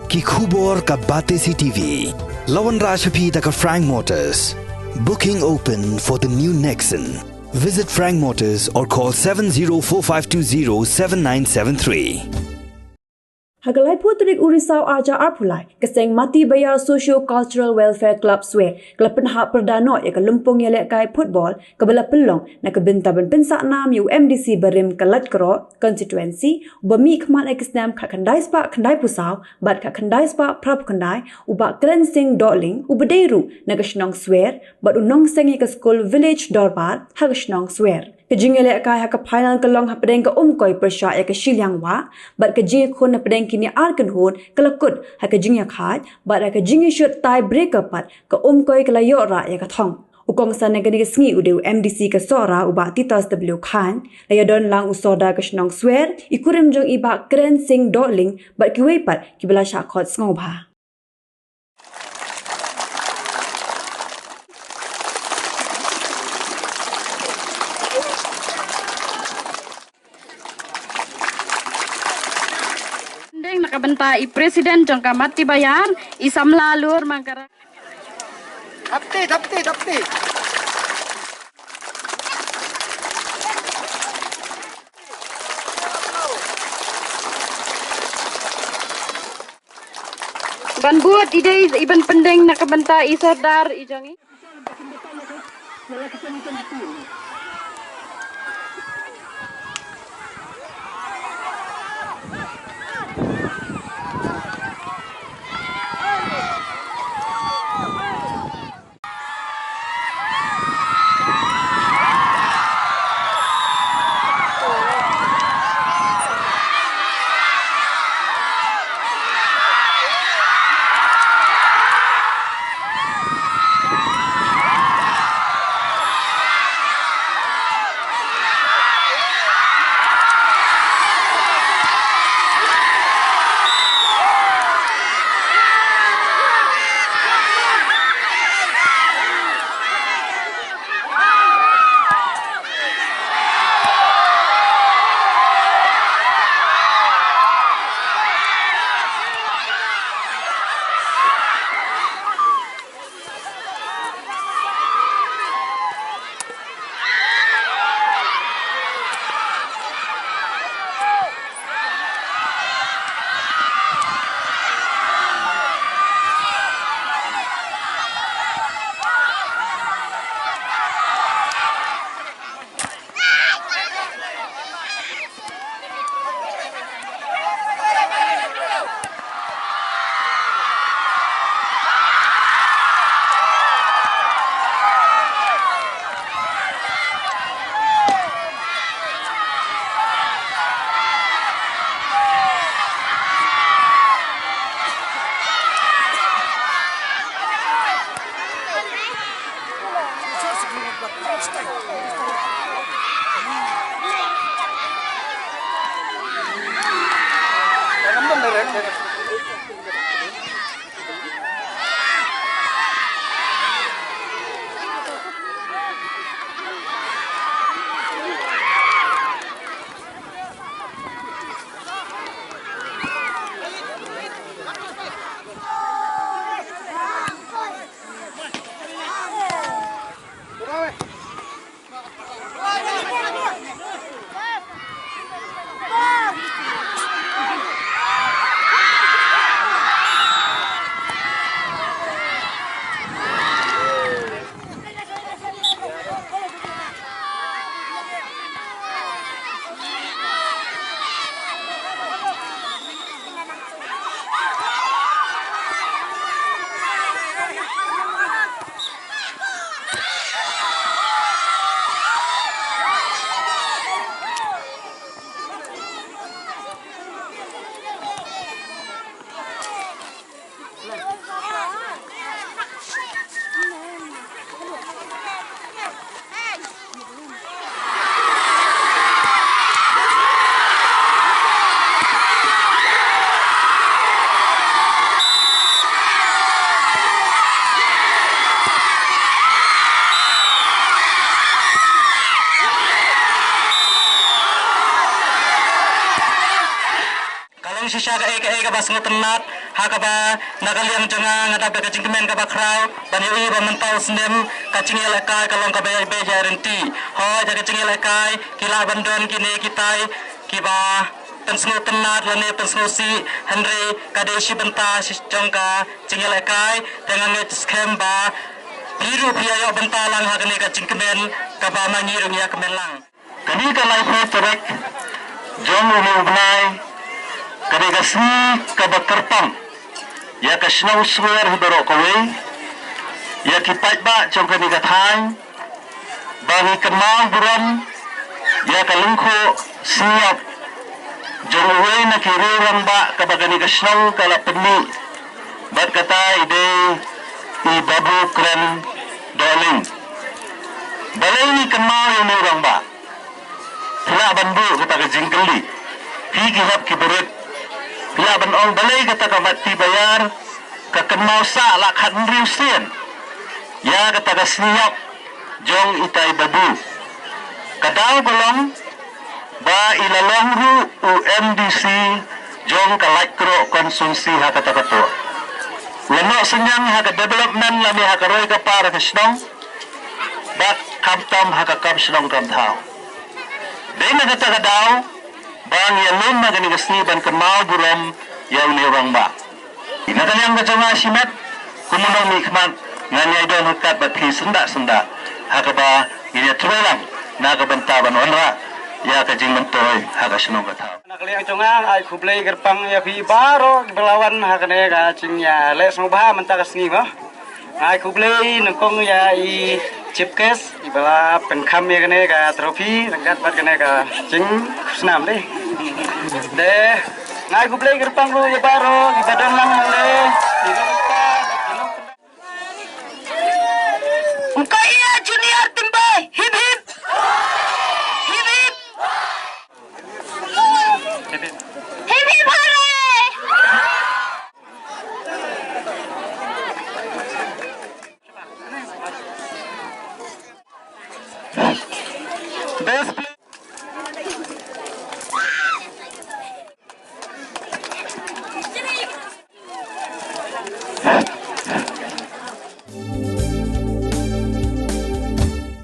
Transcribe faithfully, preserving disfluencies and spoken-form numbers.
Ki khubor ka Batesi T V. La wanrah sha phi da ka Frank Motors. Booking open for the new Nexon. Visit Frank Motors or call seven zero four five two zero seven nine seven three. Ha ka laiphew tarik u Risaw arhajar arphew lai, ka seng Mati Bayar Socio Cultural Welfare Club Swer ka la pynhap pyrda noh ïa ka lympung ïalehkai football kaba la pynlong na ka bynta ban pynsah nam ïa u M D C barim ka Laitkroh constituency, uba mihkhmat ha ki snem khatkhyndai spah khyndai phew saw bad khatkhyndai spah phra phew khyndai, u Bah Kren Singh Dohling, uba dei ruh na ka shnong Swer bad u nongseng ïa ka skul Village Dorbar ha ka shnong Swer. Ka jingïalehkai ha ka final ka long hapdeng ka Umkoi pyrshah ïa ka Shiliang Wah, bad ka jingïakhun hapdeng kine ar kynhun ka la kut ha ka jingïakhaid, bad ha ka jingïashut tie breaker pat ka Umkoi ka la ïoh rah ïa ka thong. U kongsan ha kane ka sngi u dei u M D C ka Sohra, u Bah Titus W Chyne, la ïadon lang u Sordar ka shnong Swer, i kurim jong i Bah Kren Singh Dohling bad kiwei pat kiba la shah khot sngewbha. Deng na ka bynta i president jong ka Mati Bayar, i samla Lur Mangkara. Thapti, thapti, thapti. Ban bud i dei i ban pyndeng na ka bynta i Sordar i jong i. Shisha kaei kaei kaba sngewtynnat, ha kaba na ka liang jong nga nga dap da ka jingkmen kaba khraw ban ïohi ba mynta u snem ka jingïalehkai ka long kaba ïaid beit ïaid ryntih. Hooid, da ka jingïalehkai ki lah ban don kine kitai kiba pynsngewtynnat lane pynsngewsih, hynrei ka dei shi bynta shi jong ka jingïalehkai. Te nga ngeit skhem ba phi ruh phi ïa ïoh bynta lang ha kane ka jingkmen kaba ma ngi ruh ngi ïa kmen lang. Kane ka laiphew tarik jong une u bnai ka dei ka sngi kaba kyrpang ïa ka shnong Swer hi baroh kawei, ïa ki paidbah jong kane ka thaiñ, ba ngi kynmaw burom ïa ka lyngkhuh sniap jong uwei na ki riew rangbah kaba kane ka shnong ka la pynmih, bad kata i dei i Babu Kren Dohling. Balei ngi kynmaw ïa une u rangbah? Phi lah ban buh kata ka jingkylli, phi ki hep ki barit, phi lah ban ong balei kata ka Mat Ti Bayar ka kynmaw sah la khathynriew sien ïa kata ka sniap jong itai Babu. Ka daw ka long ba i la long ruh u M D C jong ka Laitkroh constituency ha kata ka por. La noh synñiang ha ka development lane ha ka roi ka par ha ka shnong, bad khamtam ha ka kam shnong kam thaw. Dei na kata ka daw ba ngi ïalum ha kane ka sngi ban kynmaw burom ïa une u rangbah. Na ka liang ka jong nga shimet, kum u nongmihkhmat, ngan ïai don ryngkat bad phi syndah syndah ha kaba ngin ïa trei lang na ka bynta ban wanrah ïa ka jingmyntoi ha ka shnong ka thaw. Na ka liang jong nga, nga ai khublei kyrpang ïa phi baroh kiba la wan ha kane ka jingïaleh sngewbha mynta ka sngi mo. Nga ai khublei nyngkong ïa i chief guest iba la pynkham ïa kane ka trophy ryngkat bad kane ka jingkhusnam de. De nga ai khublei kyrpang ruh ïa baroh iba don lang hangne. Ïa ka Junior Team Boy, hip hip. Hip hip. Hip hip hooray. Best